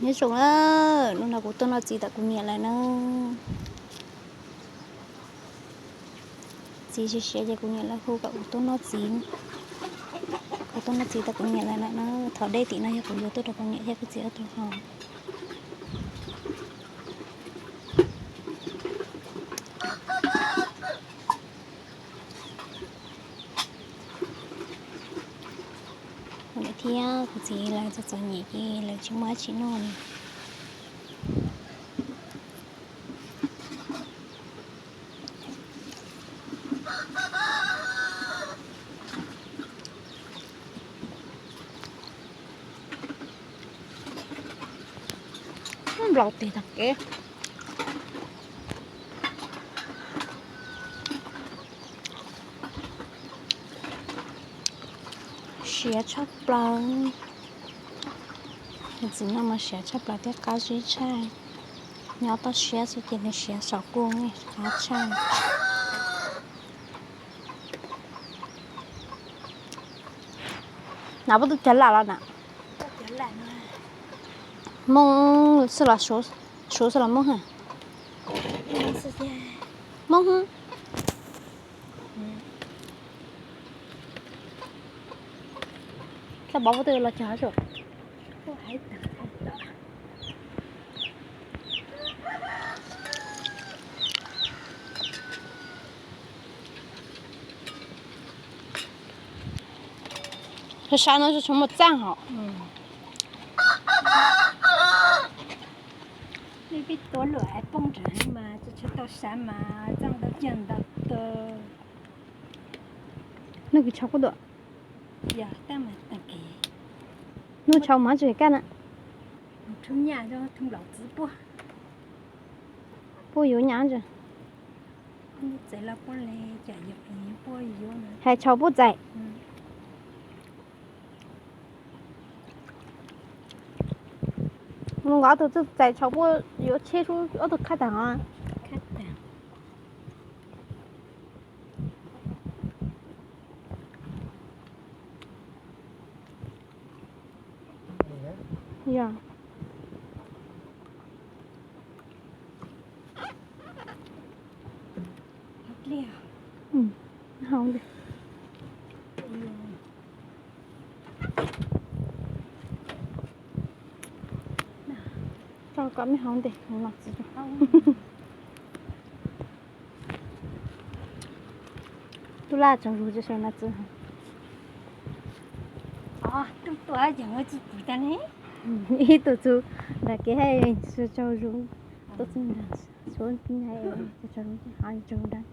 Nyob zoo na, hnub no kuv tuaj noj txiv tom kuv niam lawm na. Txiv siav siav ces kuv niam lawv hu kom kuv tuaj noj txiv. Kuv tuaj noj txiv tom kuv niam lawm na. Thov dej tim no yog kuv yuav tuaj rau kuv niam thiab kuv txiv ob tug haus. Kuv niam thiab kuv txiv lawv txom txom nyem ces lawv tsis muaj dab tsi noj li. Nplaum tes tag kev. Siav tshaj plaws. Txiv no mas siav tshaj plaws thiab qab zib tshaj. Nyob toj siab xwb ces nws siav saum kuj qab tshaj. Na puab tub cov lam los na. Moob xwb los Suav xwb los Moob ha? Moob. Txhob pov puab twb los cog. Sab sab no tsis tshua muaj txaaj hos. Nej peb tuav luam es poob nrad mas tsis tshua tau sab mas txaaj ntau cag ntau tug. Nuj kis tshau kuj tuaj. Nuj tshau mas tsis kaj na. Puab yuav nyam ntsis. Hais tshau puab txais. Mus nkawd ob tug txawj txais tshau puab yuav tsheb sub ob tug khab tag os. Yog. Hau ntej. Tso kom mej hau ntej, no txiv. Tub laj tsaug zug tsis sawv no txiv. Ib tug txug nram kev hais tsaug zug, tub txug nram suav tsaug zug, tsaug zug nrad.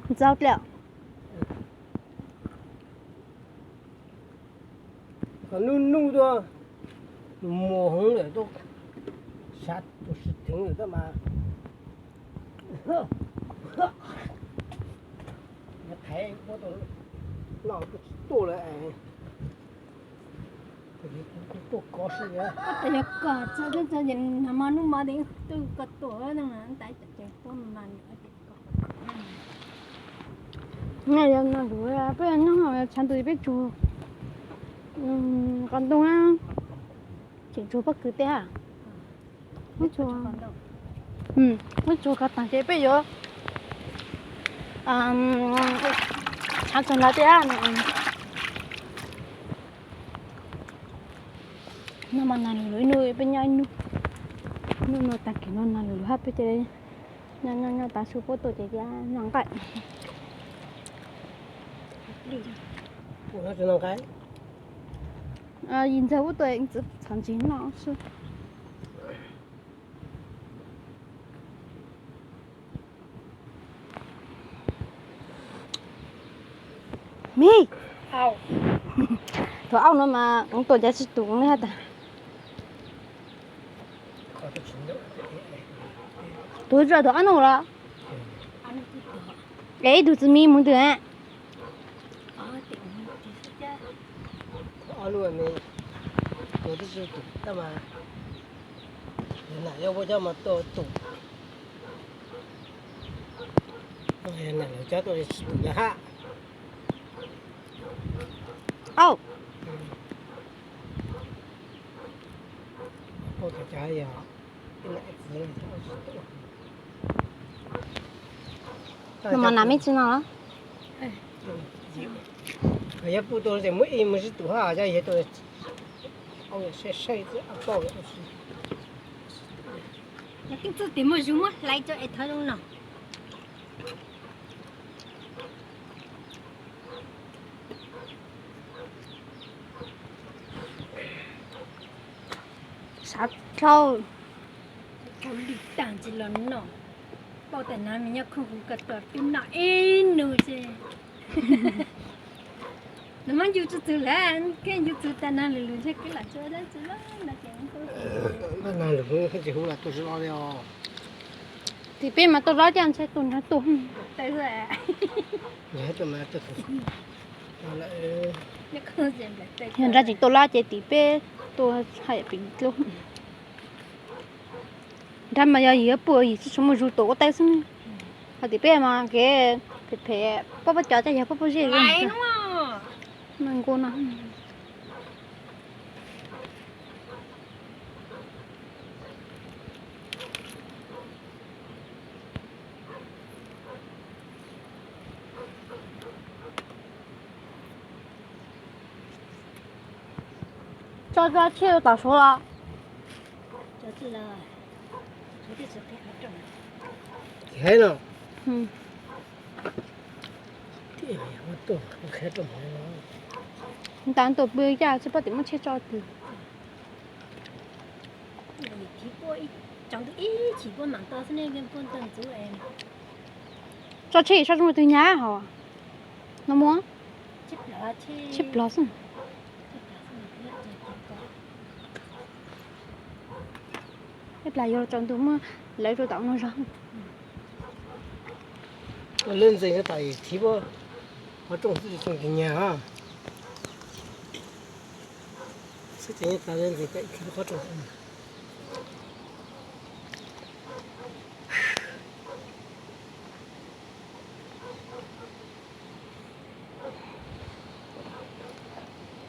Ntxauj dlej. Nub nub tuaj, mus hoob lawm tuaj, sab tus sib theev lawm tab mas. Thaiv no tuaj tsis tuaj lawm. Tuaj kov si. Yog koj txog txog ces nag hmo hnub mo tes twb koj tuaj no ntawd ces puab mas. Yog no lus peb nyob tshav ntuj peb tsuag qos ntoo, tseem tsuag pob kws tej. Muab tsuag ko taag ces peb yuav tshav kawg ntawd tej. No mas nag lug lug ib nub peb nyob ib nub, nub no tag kis no nag lug lug hab peb ces nyob nyob nyob tav su puab tuaj ces noj nqaij. Yim ntxawg puab tuaj txhom ntsis noj xwb. Miv, Thaum auj no mas kuv tuam cas tsis tus li has tas. Tus zaj thaum ab no los? Es ib tug txiv mis mus twg? Ob lub me, tus tib si tus tab mas, nam yog ua cov mas tuaj tus, nam lawv cov tuaj tsis tus lawm hab. Auj. No mas nam me tsis no los? Yog pub tuaj ces muab ib mus sib tus hab, yog yog tuaj, saib saib txij pauj. Yog keej txuj tim muaj zug muab hlais rau es thov zoo no. Sav dlhau, dlhau li taag tsis los noj. Pauj tas nav me nyob khooj kuv koj tuaj peb noj ib nus ces. Nws muab ncu tsis txug lawm, keb ncu txug tas nav lwm lwm ntshe keb lam tsis dab tsi lawm no ces. Nav lwm tsis hu los tuaj tsis los li os. Tim peb mas tuaj los cas ntshe tuaj nrog tuaj. Yog nrab tsis tuaj los ces tim peb tuaj haj yam pim dlub. Nrab mas yog yim puj yim tsis tshua muaj zug tuaj ua teb xwb. Ho tim peb mas kev phem phem, pob pob cos coj yog pob pob zeb li. Nkaus no. Tso tso tsheb rau tom Suav los? Tsis heev no. Ntas tuaj pw yaj tsis paub tias muab tsheb tso twg. Tso tsheb tso zoo twg nyab hos? No muab tsheb plov xwb. Ib plag yuav tsaus ntuj muab lawv rau tom no zog. Lawv ntxeev tas thiv qhov rooj xwb tsis tshua nyag. Xwb ces nyob tas lawv ntxeev tas thiv qhov rooj.